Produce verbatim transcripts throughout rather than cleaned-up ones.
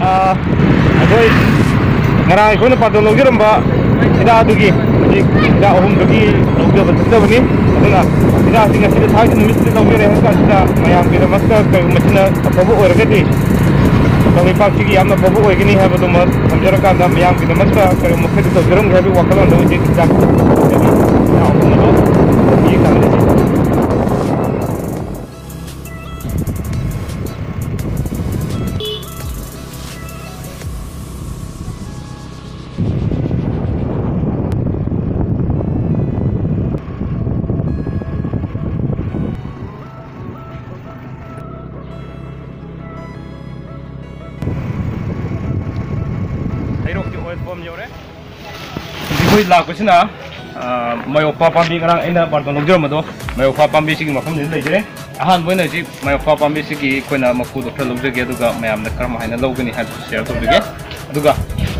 ꯑꯥ, ꯑꯩꯈꯣꯏ ꯉꯔꯥꯡ ꯑꯩꯈꯣꯏꯅ ꯄꯥꯟꯗꯝ ꯂꯧꯖꯔꯝꯕ ꯍꯤꯗꯥꯛ ꯑꯗꯨꯒꯤ ꯍꯧꯖꯤꯛ ꯍꯤꯗꯥꯛ ꯑꯍꯨꯝꯗꯨꯒꯤ ꯂꯧꯖꯕ ꯆꯠꯆꯕꯅꯤ꯫ ꯑꯗꯨꯅ ꯍꯤꯗꯥꯛꯁꯤ ꯉꯁꯤꯗꯤ ꯊꯥꯡꯖ ꯅꯨꯃꯤꯠꯁꯤꯗ ꯂꯧꯖꯔꯦ ꯍꯥꯏꯕ ꯀꯥꯟꯁꯤꯗ ꯃꯌꯥꯝꯒꯤꯗꯃꯛꯇ ꯀꯔꯤꯒꯨꯝꯕ ꯁꯤꯅ ꯑꯐꯕ ꯑꯣꯏꯔꯒꯗꯤ ꯀꯪꯂꯩꯄꯥꯛꯁꯤꯒꯤ ꯌꯥꯝꯅ ꯐꯕ ꯑꯣꯏꯒꯅꯤ ꯍꯥꯏꯕꯗꯨꯃ ꯊꯝꯖꯔꯀꯥꯟꯗ ꯃꯌꯥꯝꯒꯤꯗꯃꯛꯇ ꯀꯔꯤꯒꯨꯝꯕ ꯈꯔꯗꯤ ꯇꯧꯖꯔꯝꯒꯦ ꯍꯥꯏꯕꯒꯤ ꯋꯥꯈꯜꯂꯣꯟꯗ ꯍꯧꯖꯤꯛ ꯍꯤꯗꯥꯛ ꯍꯤꯗꯥꯛ ꯑꯍꯨꯝꯗꯣ ꯌꯦꯡ ꯇꯥꯔꯒꯗꯤ ꯍꯩꯔꯣꯛꯀꯤ ꯑꯣꯏꯜ ꯄꯝ ꯌꯧꯔꯦ꯫ ꯍꯧꯖꯤꯛ ꯑꯩꯈꯣꯏ ꯂꯥꯛꯄꯁꯤꯅ, ꯑ, ꯃꯌꯣꯛꯄ ꯄꯥꯝꯕꯤ, ꯉꯔꯥꯡ ꯑꯩꯅ ꯕꯥꯔꯇꯣꯟ ꯂꯧꯖꯔꯝꯕꯗꯣ, ꯃꯌꯣꯛꯄ ꯄꯥꯝꯕꯤꯁꯤꯒꯤ ꯃꯐꯝꯁꯤꯗ ꯂꯩꯖꯔꯦ꯫ ꯑꯍꯥꯟꯕ ꯑꯣꯏꯅ ꯍꯧꯖꯤꯛ ꯃꯌꯣꯛꯄ ꯄꯥꯝꯕꯤꯁꯤꯒꯤ ꯑꯩꯈꯣꯏꯅ ꯃꯀꯨꯗꯣ ꯈꯔ ꯂꯧꯖꯒꯦ, ꯑꯗꯨꯒ ꯃꯌꯥꯝꯅ ꯀꯔꯝ ꯍꯥꯏꯅ ꯂꯧꯒꯅꯤ ꯍꯥꯏꯕꯗꯨ ꯁꯤꯌꯔ ꯇꯧꯖꯒꯦ꯫ ꯑꯗꯨꯒ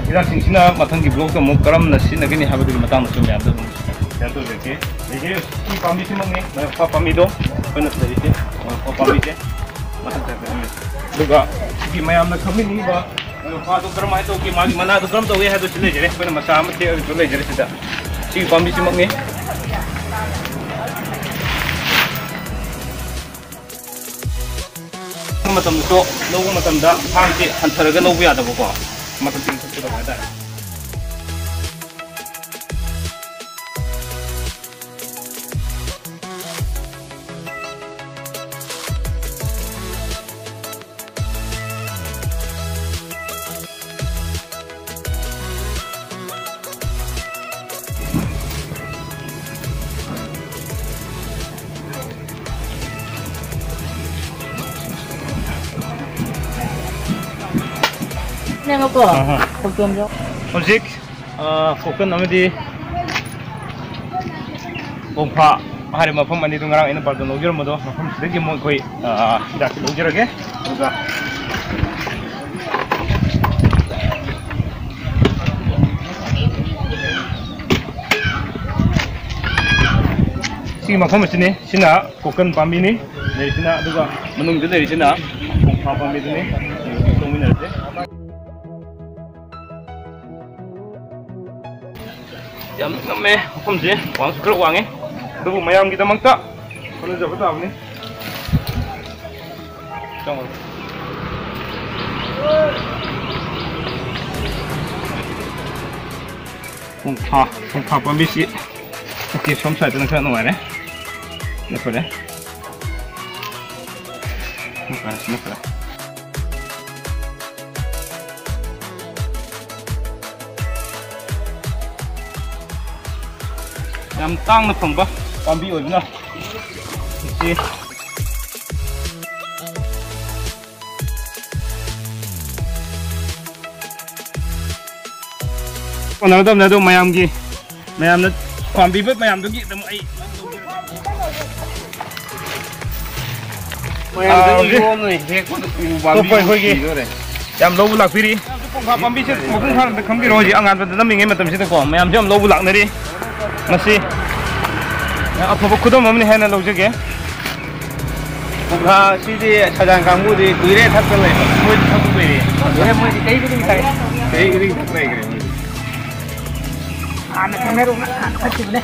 ꯍꯤꯗꯥꯛꯁꯤꯡꯁꯤꯅ ꯃꯊꯪꯒꯤ ꯕ꯭ꯂꯣꯛꯇ ꯑꯃꯨꯛ ꯀꯔꯝꯅ ꯁꯤꯖꯤꯟꯅꯒꯅꯤ ꯍꯥꯏꯕꯗꯨꯒꯤ ꯃꯇꯥꯡꯗꯁꯨ ꯃꯌꯥꯝꯗ ꯑꯗꯨꯝ ꯁꯤꯌꯔ ꯇꯧꯖꯔꯛꯀꯦ꯫ ꯑꯗꯒꯤ ꯁꯤ ꯄꯥꯝꯕꯤꯁꯤꯃꯛꯅꯤ, ꯃꯌꯣꯛꯄ ꯄꯥꯝꯕꯤꯗꯣ ꯑꯩꯈꯣꯏꯅ ꯂꯩꯔꯤꯁꯦ, ꯃꯌꯣꯛꯄ ꯄꯥꯝꯕꯤꯁꯦ ꯃꯊꯛꯇ ꯂꯩꯔꯝꯃꯦ꯫ ꯑꯗꯨꯒ ꯁꯤꯒꯤ ꯃꯌꯥꯝꯅ ꯈꯪꯕꯤꯅꯤꯡꯉꯤꯕ ꯃꯌꯣꯛꯄꯗꯣ ꯀꯔꯝꯍꯥꯏꯅ ꯇꯧꯒꯦ, ꯃꯥꯒꯤ ꯃꯅꯥꯗꯣ ꯀꯔꯝ ꯇꯧꯒꯦ ꯍꯥꯏꯕꯗꯨ ꯁꯤ ꯂꯩꯖꯔꯦ꯫ ꯑꯩꯈꯣꯏꯅ ꯃꯆꯥ ꯑꯃ ꯊꯦꯛꯑꯒꯁꯨ ꯂꯩꯖꯔꯦ ꯁꯤꯗ꯫ ꯁꯤꯒꯤ ꯄꯥꯝꯕꯤꯁꯤꯃꯛꯅꯤ꯫ ꯃꯇꯝꯗꯁꯨ ꯂꯧꯕ ꯃꯇꯝꯗ ꯊꯥꯡꯁꯤ ꯍꯟꯊꯔꯒ ꯂꯧꯕ ꯌꯥꯗꯕꯀꯣ, ꯃꯊꯛꯇ ꯆꯤꯡꯈꯠꯀꯗꯕ ꯍꯥꯏꯇꯥꯔꯦ꯫ ꯅꯦꯕꯀꯣ꯫ ꯑꯍꯥ꯫ ꯈꯣꯡꯗ꯭ꯔꯨꯝꯗꯣ꯫ ꯍꯧꯖꯤꯛ, ꯑ, ꯀꯣꯀꯟ ꯑꯃꯗꯤ ꯀꯣꯡꯐꯥ ꯍꯥꯏꯔꯤꯕ ꯃꯐꯝ ꯑꯅꯤꯗꯨ ꯉꯔꯥꯡ ꯑꯩꯅ ꯕꯥꯔꯇꯣꯟ ꯂꯧꯖꯔꯝꯕꯗꯣ, ꯃꯐꯝꯁꯤꯗꯒꯤ ꯑꯃꯨꯛ ꯑꯩꯈꯣꯏ, ꯑ, ꯍꯤꯗꯥꯛꯁꯤ ꯂꯧꯖꯔꯒꯦ꯫ ꯑꯗꯨꯒ ꯁꯤꯒꯤ ꯃꯐꯝ ꯑꯁꯤꯅꯤ꯫ ꯁꯤꯅ ꯀꯣꯀꯟ ꯄꯥꯝꯕꯤꯅꯤ ꯂꯩꯔꯤꯁꯤꯅ, ꯑꯗꯨꯒ ꯃꯅꯨꯡꯗ ꯂꯩꯔꯤꯁꯤꯅ ꯀꯣꯡꯐꯥ ꯄꯥꯝꯕꯤꯗꯨꯅꯤ꯫ ꯇꯧꯃꯤꯟꯅꯔꯁꯦ꯫ ꯌꯥꯝ ꯅꯛꯑꯝꯃꯦ ꯃꯐꯝꯁꯦ, ꯋꯥꯡꯁꯨ ꯈꯔ ꯋꯥꯡꯉꯦ, ꯑꯗꯨꯕꯨ ꯃꯌꯥꯝꯒꯤꯗꯃꯛꯇ ꯍꯣꯠꯅꯖꯕ ꯇꯥꯕꯅꯤ꯫ ꯆꯪꯉꯣ꯫ ꯄꯨꯡꯐꯥ, ꯄꯨꯡꯐꯥ ꯄꯥꯝꯕꯤꯁꯤ꯫ ꯑꯣꯀꯦ, ꯁꯣꯝ ꯁꯥꯏꯗꯅ ꯈꯔ ꯅꯨꯡꯉꯥꯏꯔꯦ꯫ ꯁꯤꯅ ꯐꯔꯦ꯫ ꯁꯤꯅ ꯐꯔꯦ, ꯁꯤꯅ ꯐꯔꯦ꯫ ꯌꯥꯝ ꯇꯥꯡꯅ ꯐꯪꯕ ꯄꯥꯝꯕꯤ ꯑꯣꯏꯕꯅ ꯁꯤ ꯀꯣꯟꯅꯒꯗꯕꯅꯦ꯫ ꯑꯗꯣ ꯃꯌꯥꯝꯒꯤ, ꯃꯌꯥꯝꯅ ꯄꯥꯝꯕꯤꯕ ꯃꯌꯥꯝꯗꯨꯒꯤ ꯑꯗꯨꯝ ꯑꯩ ꯃꯌꯥꯝꯗ ꯑꯥ, ꯍꯧꯖꯤꯛ ꯏꯌꯣꯝꯅ ꯍꯦꯛꯄꯗ ꯎ ꯄꯥꯝꯕꯤ ꯑꯇꯣꯞꯄ ꯑꯩꯈꯣꯏꯒꯤ ꯁꯤꯗꯣꯔꯦ꯫ ꯌꯥꯝ ꯂꯧꯕ ꯂꯥꯛꯄꯤꯔꯤ꯫ ꯄꯨꯡꯐꯥ ꯄꯥꯝꯕꯤꯁꯦ ꯃꯄꯨꯡ ꯐꯥꯅ ꯑꯝꯇ ꯈꯪꯕꯤꯔꯣ꯫ ꯍꯧꯖꯤꯛ ꯑꯉꯥꯟꯕꯗ ꯅꯝꯃꯤꯉꯩ ꯃꯇꯝꯁꯤꯗꯀꯣ ꯃꯌꯥꯝꯁꯦ ꯌꯥꯝ ꯂꯧꯕ ꯂꯥꯛꯅꯔꯤ꯫ ꯃꯁꯤ ꯑꯐꯕ ꯈꯨꯗꯝ ꯑꯃꯅꯤ ꯍꯥꯏꯅ ꯂꯧꯖꯒꯦ꯫ ꯄꯨꯡꯐꯥ ꯁꯤꯗꯤ ꯁꯖꯥꯟ ꯀꯥꯡꯕꯨꯗꯤ ꯀꯨꯏꯔꯦ ꯊꯛꯇ ꯂꯩꯕ꯫ ꯃꯣꯏꯗꯤ ꯊꯛꯄ ꯀꯨꯏꯔꯦ꯫ ꯀꯨꯏꯔꯦ, ꯃꯣꯏꯗꯤ ꯆꯍꯤ ꯈꯨꯗꯤꯡꯒꯤ ꯊꯛꯑꯦ꯫ ꯆꯍꯤ ꯈꯨꯗꯤꯡꯒꯤ ꯊꯛ ꯂꯩꯈ꯭ꯔꯦ ꯃꯣꯏꯗꯤ꯫ ꯍꯥꯟꯅ ꯈꯪꯅꯔꯨꯕꯅ ꯍꯥꯟꯅ ꯊꯛꯈꯤꯕꯅꯦ꯫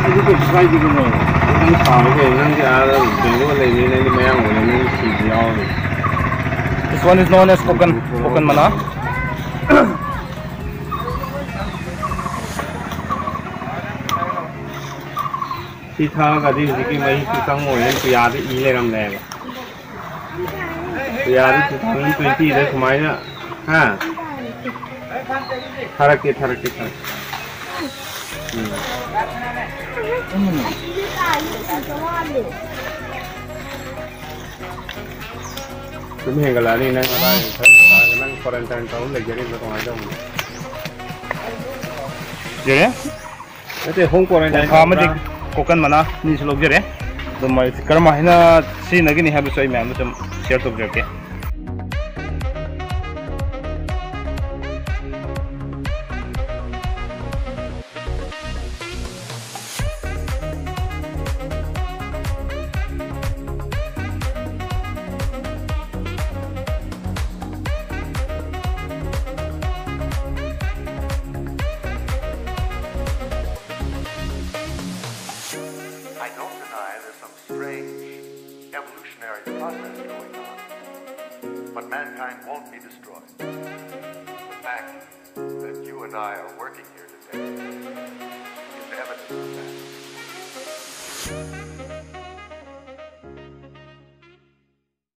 ꯑꯗꯨ ꯀꯩꯁꯨ ꯀꯥꯏꯗꯦ ꯀꯩꯅꯣ꯫ ꯅꯪ ꯁꯥꯎꯔ ꯀꯩꯅꯣ? ꯅꯪꯗꯤ ꯑꯥꯗ ꯕꯦꯡꯒ꯭ꯂꯣꯔ ꯂꯩꯕꯅꯤꯅ, ꯅꯪꯗꯤ ꯃꯌꯥꯡ ꯑꯣꯏꯔꯦ, ꯅꯪꯗꯤ ꯁꯤꯕ ꯌꯥꯎꯔꯅꯤ꯫ This one is known as coconut, coconut mana. ꯁꯤ ꯊꯛꯑꯒꯗꯤ ꯍꯧꯖꯤꯛꯀꯤ ꯃꯍꯤꯛꯇꯨ ꯆꯪꯉꯣꯏꯅ ꯄꯤꯌꯥꯗ ꯏ ꯂꯩꯔꯝꯂꯦꯕ꯫ ꯌꯥꯔꯦ, ꯇꯨ ꯊꯥꯎꯖꯟ ꯇ꯭ꯋꯦꯟꯇꯤꯗ ꯁꯨꯃꯥꯏꯅ, ꯍꯥ? ꯊꯥꯔꯛꯀꯦ, ꯊꯥꯔꯛꯀꯦ, ꯊꯥꯔꯛꯀꯦ꯫ ꯎꯝ꯫ ꯁꯨꯝ ꯍꯦꯟꯒꯠꯂꯛꯑꯅꯤ ꯅꯪ ꯑꯉꯥꯡ ꯈꯔ ꯅꯪ ꯀ꯭ꯋꯥꯔꯦꯟꯇꯥꯏꯟ ꯇꯧꯔ ꯂꯩꯖꯔꯤꯕ ꯀꯃꯥꯏꯅ ꯇꯧꯕꯅꯣ? ꯌꯥꯔꯦ? ꯅꯠꯇꯦ, ꯍꯣꯝ ꯀ꯭ꯋꯥꯔꯦꯟꯇꯥꯏꯟ ꯊꯥ ꯑꯃꯗꯤ ꯇꯧꯕ꯭ꯔꯥ? ꯀꯣꯀꯟ ꯃꯅꯥ ꯑꯅꯤꯁꯨ ꯂꯧꯖꯔꯦ꯫ ꯑꯗꯨꯝ ꯑꯩ ꯀꯔꯝ ꯍꯥꯏꯅ ꯁꯤꯖꯤꯟꯅꯒꯅꯤ ꯍꯥꯏꯕꯁꯨ ꯑꯩ ꯃꯌꯥꯝꯗ ꯁꯨꯝ ꯁꯤꯌꯔ ꯇꯧꯖꯔꯛꯀꯦ꯫ I don't deny there's some strange evolutionary process going on, but mankind won't be destroyed. The fact that you and I are working here today